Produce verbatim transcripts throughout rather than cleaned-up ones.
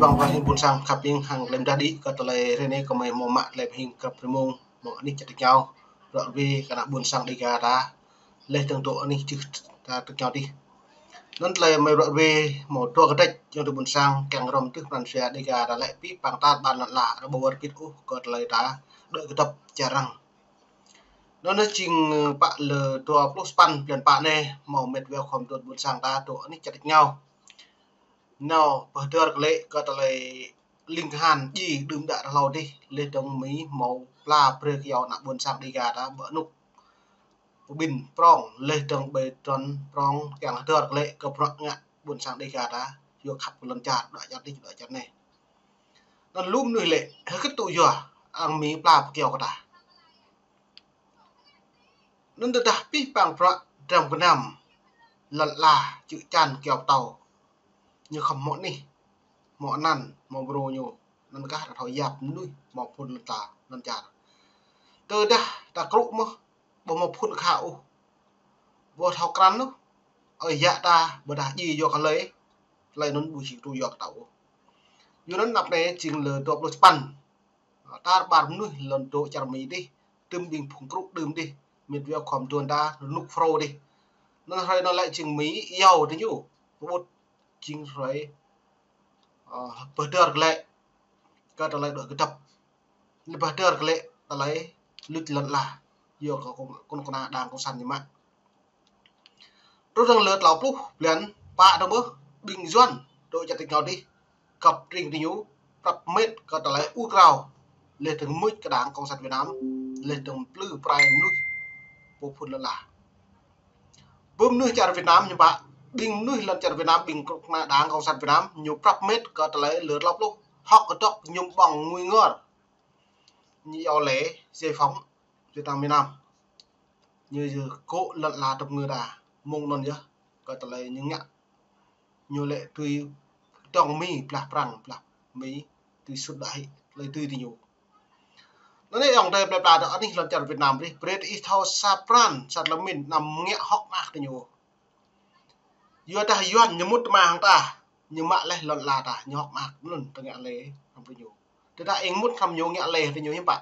Ƀing ƀing ƀôn sang khăp ƀing hăng lĕm dah đĭ kơ tơlơi ră anai kơ mơi mơ̆ mă tơlơi ƀing krăp rơmông mơ̆ anih čar tơñao. Ră ruai kơ ană ƀôn sang Dega ta. Lĕ tơ̆ng tŏ anih čih ta tơñao tih. Anŭn tơlơi mơi ră ruai mơ̆ dua kơdĕč yơ̆ng tơ ƀôn sang kiăng rŏm tưh pran jua Dega ta lĕ pĭ păng tar ƀar lŏn ala rơbâo wơr bĭt ôh kơ tơlơi ta dŏ kơdŏp čar arăng. Anŭn jing pă lơ dua pluh sapăn blan pă anai mơ̆ mĕt wa khŏm dŏ ƀôn sang ta dŏ anih čar tơñao. Nao pơhơdơr kơlĕ kơ tơlơi ling kơhan ji đưm đă rơhlâo dih, lĕ dơ̆ng mơi mơ̆ pla brơi kơ yua ană ƀôn sang Dega ta ƀơi anŭk pơƀin prong, lĕ dơ̆ng ƀơi trun prong kiăng hơdơr kơlĕ kơ bruă ngă ƀôn sang Dega ta, yua khăp kơ lŏn čar, dŏ čar dih, dŏ čar anai. Anŭn lu mơnuih lĕ, hơget tŭ yua, arăng mơi pla pơkiaŏ kơ ta. Anŭn tơdah pĭ păng bruă dram gơnam, lŏn ala, čư̆ čan kiaŏ pơtâo. Ñu khŏm mơ̆ anih, mơ̆ anăn, mơ̆ brô ñu, anŭn kah ta thâo yap mơnuih, mơ̆ phŭn lŏn ta, lŏn čar. Tơdah ta krŭ mơ̆, ƀu mơ̆ phŭn kha ôh. Ƀu thâo krăn ôh. Ơi yă ta, ƀôdah ji yua kơ lơi, tơlơi anŭn ƀu jing tŭ yua kơ ta ôh. Yua anŭn anăp anai jing lơ dua pluh sapăn. Tar ƀar mơnuih lŏn dŏ čar mơi dih, tơm ƀing phung krŭ đưm dih, mĕt wa khŏm dŏ ta rơnŭk phrâo dih. Anŭn hrơi anŭn lĕ jing mơi iâu tơ ñu, pơƀut jing hrơi, ơ, pơhơdơr kơlĕ kơ tơlơi dŏ kơdŏp. Lĕ pơhơdơr kơlĕ tơlơi luč lŏn ala. Yua kơ kơnuk kơna đảng cộng sản ñu mă. Truh dơ̆ng lơ klâo pluh blan pă dơ̆ng mơ̆ ƀing Yuan dŏ čar tơñao dih. Kăp tring tơ ñu, prăp mĕt kơ tơlơi ur krao. Lĕ dơ̆ng mŭt kơ đảng cộng sản Việt Nam, lĕ dơ̆ng plư prai mơnuih pô phŭn lŏn ala. Ƀơi mơnuih čar Việt Nam ñu pă, ƀing mơnuih lŏn čar Việt Nam, ƀing kơnuk kơna đảng cộng sản Việt Nam, ñu prăp mĕt kơ tơlơi lơ klâo pluh. Hơ̆k kơdŏk ñu ƀơ̆ng ngui ngor. Ñu iâu lĕ giải phóng Việt Nam miền Nam. Ñu yua kơ lŏn ala tơpơngư ta, mơ̆ng anŭn yơh, kơ tơlơi ñu ngă. Ñu lĕ tui dŏng mơi blah prăng, blah mơi tui sut đah hĭ, lĕ tui tơ ñu. Anŭn anai yơ̆ng tơlơi plơi pla dŏ anih lŏn čar Việt Nam dih, brơi ih thâo sa pran, sa tơlơi mĭn, anăm ngă hơ̆k mơak tơ ñu. Yua dah Yuan ñu mŭt tơma hăng ta, ñu mă leh lŏn ala ta, ñu hơ̆k mơak, anŭn tơ ngă leh hrŏm tơ ñu. Tơdah ih mŭt hrŏm ñu ngă leh tơ ñu hiư̆m pă.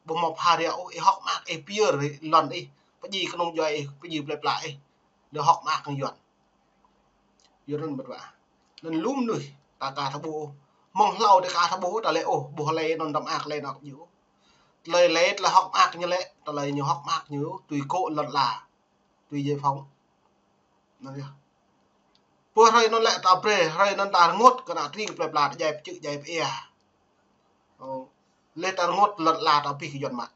Ƀu mơ̆ pha ria ôh, ih hơ̆k mơak, ih pơyơr lŏn ih, pơjing kơnung djuai ih, pơjing plơi pla ih, lĕ hơ̆k mơak hăng Yuan. Yua anŭn mĕt wa. Anŭn lu mơnuih, ta ka ta ƀuh. Mơ̆ng hlâo ta ka ta ƀuh, ta lĕ ôh, ƀuh lĕ anŭn ta mơak lĕ anŏ ñu. Tơlơi lĕ, tơlơi hơ̆k mơak ñu lĕ, tơlơi ñu hơ̆k mơak ñu, tui kơ lŏn ala, tui giải phóng. Anŭn yơh. Pơ hrơi anŭn lĕ ta brơi, hrơi anŭn ta rơngot, kơ ană tring plơi pla, ta djai pơčư̆, djai pơia. Ơ, lĕ ta rơngot lŏn ala ta pĭ kơ Yuan mă.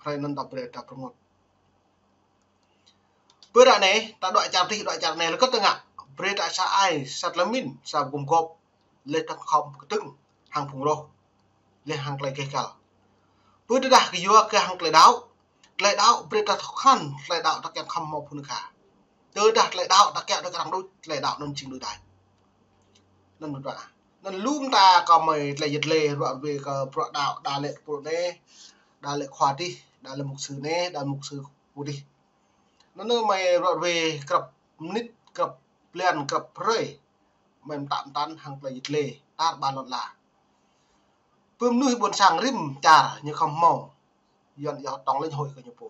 Hrơi anŭn ta brơi ta rơngot. Pơ ră anai, ta dŏ čar tih, dŏ čar anai, lĕ kơ tơngă. Brơi ta sa ai, sa tơlơi mĭn, sa gum gŏp. Lĕ ta khŏm kơtơ̆ng, hăng phung roh. Lĕ hăng tơlơi keh kăl. Pơ tơdah kơ yua kơ hăng tơlơi đaŏ. Tơlơi đaŏ brơi ta thâo krăn, tơlơi đaŏ ta kiăng khŏm mơ̆ phŭn kha. Tơdah tơlơi đaŏ ta kiăng dŏ krăng đôč, tơlơi đaŏ anŭn jing đôč đai. Anŭn mơ̆n ƀă. Anŭn lu mơta kơ mơi tơlơi yet lĕ ră ruai kơ bruă đaŏ, đa lĕ tơpul anai, đa lĕ khua dih, đa lĕ mục sư anai, đa mục sư pô dih. Anŭn mơi ră ruai krăp mơnit, krăp blan, krăp hrơi. Mơi mơtă mơtăn hăng tơlơi yet lĕ, tar ƀar lŏn ala. Pơ mơnuih ƀôn sang rĭm čar ñu khŏm hmâo. Yuan yua tŏng lĕ ñu hơi kơ ñu pô.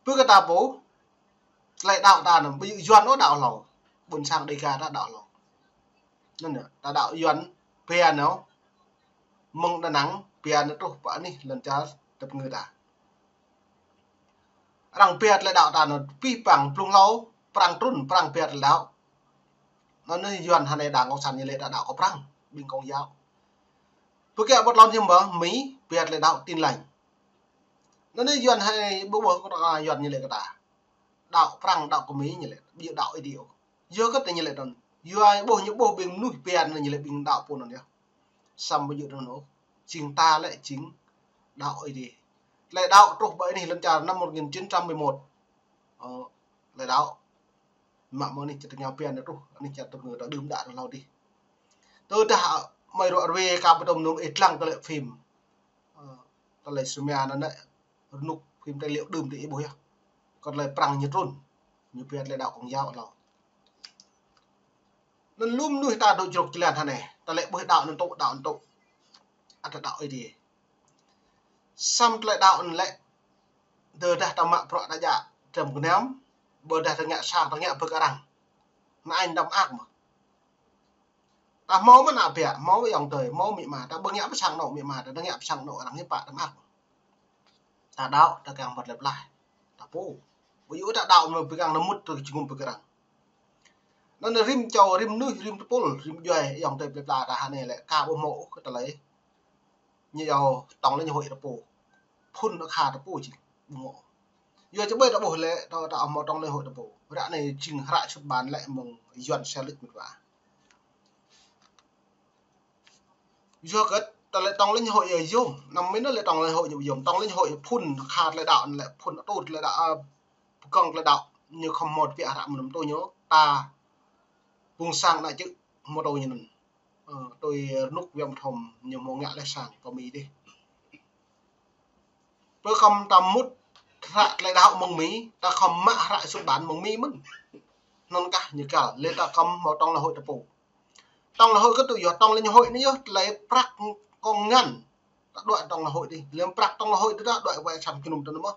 Pơ kơ ta pô, tơlơi đaŏ ta anŭn, ƀu djơ̆ Yuan ôh đaŏ hlâo. Ƀôn sang Dega ta đaŏ hlâo. Anŭn yơh, ta đaŏ Yuan, pia nao, mơ̆ng Đà Nẵng, pia nao truh pơ anih lŏn čar tơpơngư ta. Arăng pia tơlơi đaŏ ta anŭn, pĭ păng blung hlâo, prăng trun, prăng pia tơlơi đaŏ. Anŭn anai Yuan hơnai đảng cộng sản ñu lĕ ta đaŏ kơ prăng, ƀing công giáo. Pơ kiăng ƀu lŏn hiư̆m ƀă, Mi pia tơlơi đaŏ Tin Lành. Anŭn anai Yuan hơnai ƀu ƀuh kơ ta, Yuan ñu lĕ kơ ta. Đaŏ prăng, đaŏ kơ Mi ñu lĕ, ƀu đaŏ Ơi Adai ôh. Yua kơ tơ ñu lĕ anŭn. Yua ƀuh ñu ƀuh ƀing mơnuih pia anŭn ñu lĕ ƀing đaŏ pô anŭn yơh. Samơ̆ ƀu djơ̆ anŭn ôh. Jing ta lĕ jing đaŏ Ơi Adai. Tơlơi đaŏ truh ƀơi anih lŏn čar năm một nghìn chín trăm mười một. Ơ, tơlơi đaŏ. Mă mơ̆ anih čar tơñao pia anŭn truh, anih čar tơpơngư ta đưm đă rơhlâo dih. Tơdah mơi ră ruai kơ pơtŏm nŭm ih lăng tơlơi phim. Ơ, tơlơi sơmia anŭn lĕ, rơnŭk phim tài liệu đưm dih ih ƀuh yơh. Kơ tơlơi prăng ñu trun, ñu pia tơlơi đaŏ công giáo hlâo. Anŭn lu mơnuih ta dŏ jrŏk jơlan hơnai, ta lĕ ƀuh đaŏ anŭn tŭ, đaŏ anŭn tŭ. Ăt đaŏ Ơi Adai. Samơ̆ tơlơi đaŏ anŭn lĕ, tơdah ta mă bruă ta djă, dram gơnam, ƀôdah ta ngă sang, ta ngă ƀơi kơ arăng. Anŭn ai ta mơak mơ̆n. Ta hmâo mơ̆n ană ƀiă, hmâo ayŏng adơi, hmâo amĭ ama, ta ƀu ngă pơ sang anŏ amĭ ama, ta ngă pơ sang anŏ arăng hiư̆m pă ta mơak mơ̆n. Ta đaŏ, ta kiăng mơ̆t lĕ plah. Ta pô. Ƀu djơ̆ ta đaŏ mơ̆n pơgang nơmŭt tơ jơngum pơkơrang. Anŭn rĭm čô, rĭm mơnuih, rĭm tơpul, rĭm djuai, ayŏng adơi plơi pla ta hơnai lĕ, ka ƀu hmâo ôh kơ tơlơi ñu yua tŏng lĕ ñu hơi ta pô. Phŭn akha ta pô jing, ƀu hmâo. Yua čơƀai ta ƀuh lĕ, ta, ta hmâo tŏng lĕ hơi ta pô. Ră anai jing hră sut ƀan lĕ mơ̆ng Yuan sel lĕ mĭt wa. Yua kơ tơlơi tŏng lĕ ñu hơi yôm. Anăm mĭn lĕ tŏng lĕ hơi ñu yôm. Tŏng lĕ ñu hơi phŭn akha tơlơi đaŏ lĕ phŭn atŭt tơlơi đaŏ, ơ, pơkŏng tơlơi đaŏ. Ñu khŏm hmâo tơbiă hră mơnŭm tui ñu. Ta pŭng sang ană čư̆ hmâo tui ñu anŭn. Ơ, tui rơnŭk viêm thom ñu hmâo ngă lĕ sang pơ Mi dih. Pơ khŏm ta mŭt hră tơlơi đaŏ mơ̆ng Mi, ta khŏm mă hră sut ƀan mơ̆ng Mi mơ̆n. Anŭn kah ñu găl, lĕ ta khŏm hmâo tŏng lĕ hơi ta pô. Tŏng lĕ hơi kơ tŭ yua, tŏng lĕ ñu hơi anai yơh, tơlơi prăk kông ngăn. Ta đuaĭ tŏng lĕ hơi dih, lĕ prăk tŏng lĕ hơi dih ta đuaĭ wai sang jơnum ta anŭn mơ̆n.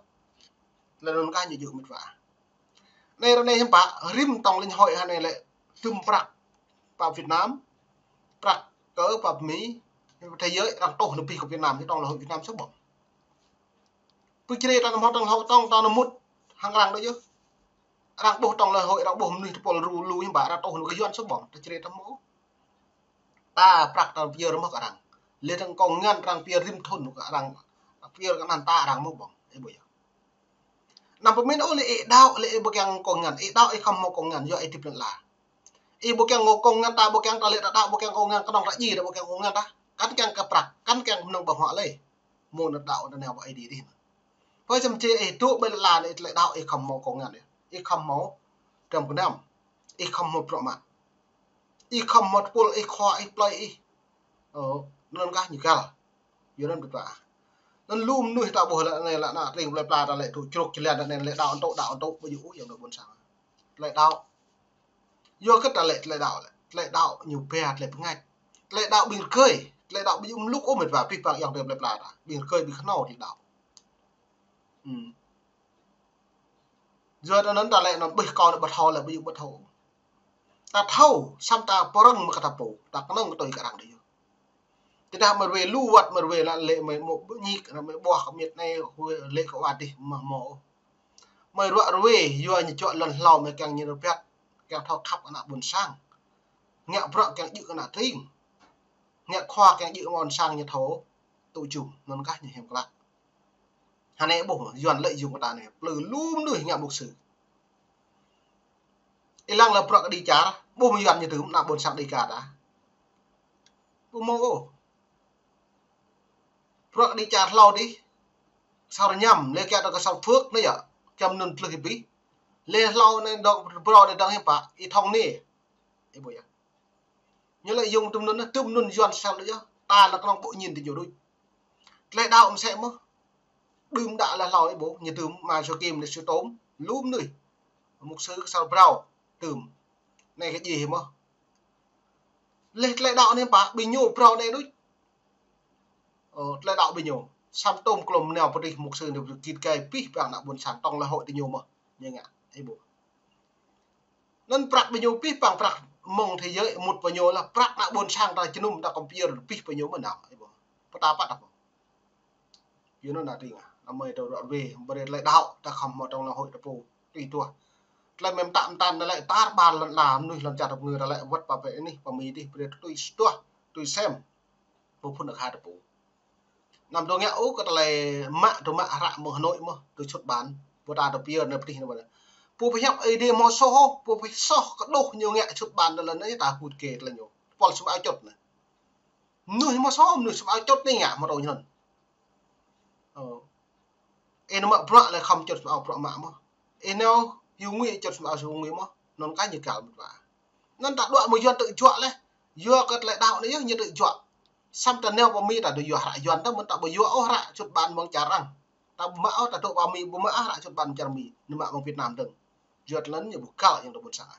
Lĕ anŭn kah ñu djơ̆ mĭt wa. Anai ră anai hiư̆m pă, rĭm tŏng lĕ ñu hơi hơnai lĕ, tơm prăk pơ Việt Nam, prăk kơ pơ Mi, thế giới arăng tuh nao abih kơ Việt Nam, ñu tŏng lĕ hơi Việt Nam soh ƀơ̆ng. Pơ Jrai ta anăm hmâo tŏng lĕ hơi, tŏng ta anăm mŭt hăng arăng đôč yơh. Arăng ƀuh tŏng lĕ hơi, arăng ƀuh mơnuih tơpul lu lu hiư̆m pă, arăng tuh nao kơ Yuan soh ƀơ̆ng, ta Jrai ta hmâo. Ta prăk ta pơyơr mơ̆ kơ arăng. Lĕ tŏng kông ngăn arăng pơyơr rĭm thŭn kơ arăng, pơyơr kơ anăn ta arăng mơ̆ ƀơ̆ng. Ih ƀuh yơh. Anăm pơmĭn ôh lĕ ih đaŏ, lĕ ih ƀu kiăng kông ngăn. Ih đaŏ ih khŏm hmâo kông ngăn, yua ih hơdip lŏn ala. Ih ƀu kiăng ngă kông ngăn, ta ƀu kiăng, ta lĕ ta đaŏ ƀu kiăng kông ngăn, kơnơ̆ng ta djai ta ƀu kiăng kông ngăn ta. Kăn kiăng kơ prăk, kăn kiăng mơnơ̆ng ƀơ̆ng huă lĕ. Mơ̆ng anŭn đaŏ ta nao pơ Ơi Adai dih. Pơ čăm čê ih dŏ ƀơi lŏn ala anai tơlơi đaŏ ih khŏm hmâo kông ngăn ih. Ih khŏm hmâo dram gơnam. Ih khŏm hmâo bruă mă. Ih khŏm hmâo tơpul, ih khua, ih plơi ih. Ơ, anŭn kah ñu găl. Yua anŭn ƀu tŭ. Anŭn lu mơnuih ta ƀuh lĕ anai lĕ ană tring plơi pla ta lĕ tŭ jrŏk jơlan anai lĕ đaŏ anŭn tŭ, đaŏ anŭn tŭ, ƀu djơ̆ ôh ayŏng adơi ƀôn sang. Tơlơi đaŏ. Yua kơ ta lĕ tơlơi đaŏ lĕ. Tơlơi đaŏ ñu ba tơlơi pơngač. Tơlơi đaŏ ƀing rơgơi. Tơlơi đaŏ ƀu djơ̆ mlŭk ôh mĭt wa, abih bang ayŏng adơi plơi pla ta. Ƀing rơgơi ƀing kơhnâo tơlơi đaŏ. Hmm. Yua anŭn ta lĕ anŭn ƀuh kâo anŭn ƀu thâo lĕ ƀu djơ̆ ƀu thâo. Ta thâo, samơ̆ ta pơrơ̆ng mơ̆ kơ ta pô, ta kơnơ̆ng kơ tui kơ arăng đôč yơh. Tơdah mơ̆ rơwe lu wăt mơ̆ rơwe lă lĕ mơ̆ mơ̆ ƀu ñik, mơ̆ ƀuah kơ miêt anai, lĕ kơ wăt dih mơ̆ hmâo. Mơ̆ ruă rơwe, yua ñu čuă lŏn hlâo mơ̆ kiăng ñu rơbat, kiăng thâo khăp ană ƀôn sang. Ngă bruă kiăng djơ̆ kơ ană tring. Ngă khua kiăng djơ̆ kơ ƀôn sang ñu thâo tŭ jum, anŭn kah ñu hiam klă. Hơnai ƀuh, Yuan lĕ yŭng kơ ta anai, plư lu mơnuih ngă mục sư. Ih lăng lĕ bruă kơđi čar, ƀuh mơ̆ Yuan ñu dưm, ană ƀôn sang Đêga ta. Ƀu hmâo ôh. Bruă kơđi čar hlâo dih, kơ sar ñăm, lĕ kiăng ta kơ sar phước anai yơh, kiăng anŭn tlưh ih ƀih. Lĕ hlâo anai dŏ, bruă anai dŏ hiư̆m pă, ih thŏng anai. Ih ƀuh yơh. Ñu lĕ yŭng tŭm anŭn, tŭm anŭn Yuan sel đôč yơh. Ta lĕ kơnơ̆ng ƀu ñin tơ ñu đôč. Tơlơi đaŏ mơsĕ mơ̆. Đưm đă lĕ hlâo ih ƀuh, ñu dưm, ama Yôakim lĕ Sutôm, lu mơnuih. Mục sư kơ sar phrâo, dưm. Anai kơ djai mơ̆. Lĕ tơlơi đaŏ anai pă, ƀing ñu phrâo anai đôč. Ơ, tơlơi đaŏ ƀing ñu. Samơ̆ tôm klôm nao pơtrih mục sư anai git gai abih bang ană ƀôn sang tŏng lĕ hơi tơ ñu mơ̆. Ñu ngă, ih ƀuh. Anŭn prăk ƀing ñu abih bang prăk mơ̆ng thế giới mŭt pơ ñu lĕ prăk ană ƀôn sang ta jơnum ta kơmpir abih pơ ñu mơ̆ nao, ih ƀuh. Pơtă păt ta ƀuh. Yua anŭn ană tring ah, anăm mơ̆ ta ruă rơwe, brơi tơlơi đaŏ, ta khŏm hmâo tŏng lĕ hơi ta pô, tui tuah. Tơlơi mơ̆ mơtă mơtăn ta lĕ tar ƀar lŏn ala, mơnuih lŏn čar ta pơngư ta lĕ wăt pơ pơ anih, pơ Mi dih, brơi tui tuah, tui sem. Ƀu phŭn akha ta pô. Anăm dŏ ngă ôh kơ tơlơi mă, dŏ mă hră mơ̆ng Hà Nội mơ̆, dŏ sut ƀan, ƀu ta dŏ pơyơr anai pơtih anai ƀan. Pô pơhiăp Ơi Adai hmâo soh ôh, pô pơsoh kơ đôč ñu ngă sut ƀan anŭn lĕ anai ta hut kê tơlơi ñu. Pol sum ao čut anai. Mơnuih hmâo soh, mơnuih sum ao čut anai ngă hmâo tơlơi ñu anŭn. Ơ. Ih nao mă bruă lĕ khŏm čut sum ao bruă mă mơ̆. Ih nao hiu ngui čut sum ao hiu ngui mơ̆. Anŭn kah ñu găl mơ̆ wa. Anŭn ta đuaĭ mơ̆ng Yuan tơjuă lĕ. Yua kơ tơlơi đaŏ anai yơh ñu tơjuă. Samơ̆ ta nao pơ Mi ta dŏ yua hră Yuan ta mơ̆n ta ƀu yua ôh hră sut ƀan mơ̆ng čar arăng. Ta ƀu mă ôh ta dŏ pơ Mi ƀu mă ôh hră sut ƀan mơ̆ng čar Mi. Ñu mă mơ̆ng Việt Nam dơ̆ng. Yua tơlơi anŭn ñu ƀu găl ayŏng adơi ƀôn sang.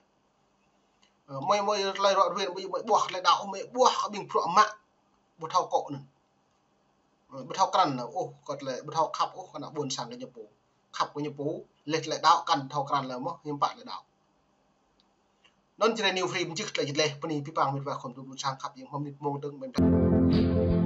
Ơ, mơi, mơi tơlơi rŏ ruen, mơi, mơi ƀuah tơlơi đaŏ, mơi ƀuah kơ ƀing bruă mă. Ƀu thâo akŏ anŭn. Ơ, ƀu thâo krăn anŭn. Ôh, kơ tơlơi, ƀu thâo khăp, ôh, kơ ană ƀôn sang kơ ñu pô. Khăp kơ ñu pô, lĕ tơlơi đaŏ kăn thâo krăn lĕ mơ̆, hiư̆m pă tơlơi đaŏ. Anŭn čơrơneo Free mơčih tơlơi jơt leh, bơni abih bang met wa khŏm tŭ ƀu sang khăp yang hmâo mơnit mông dơ̆ng ƀing ta.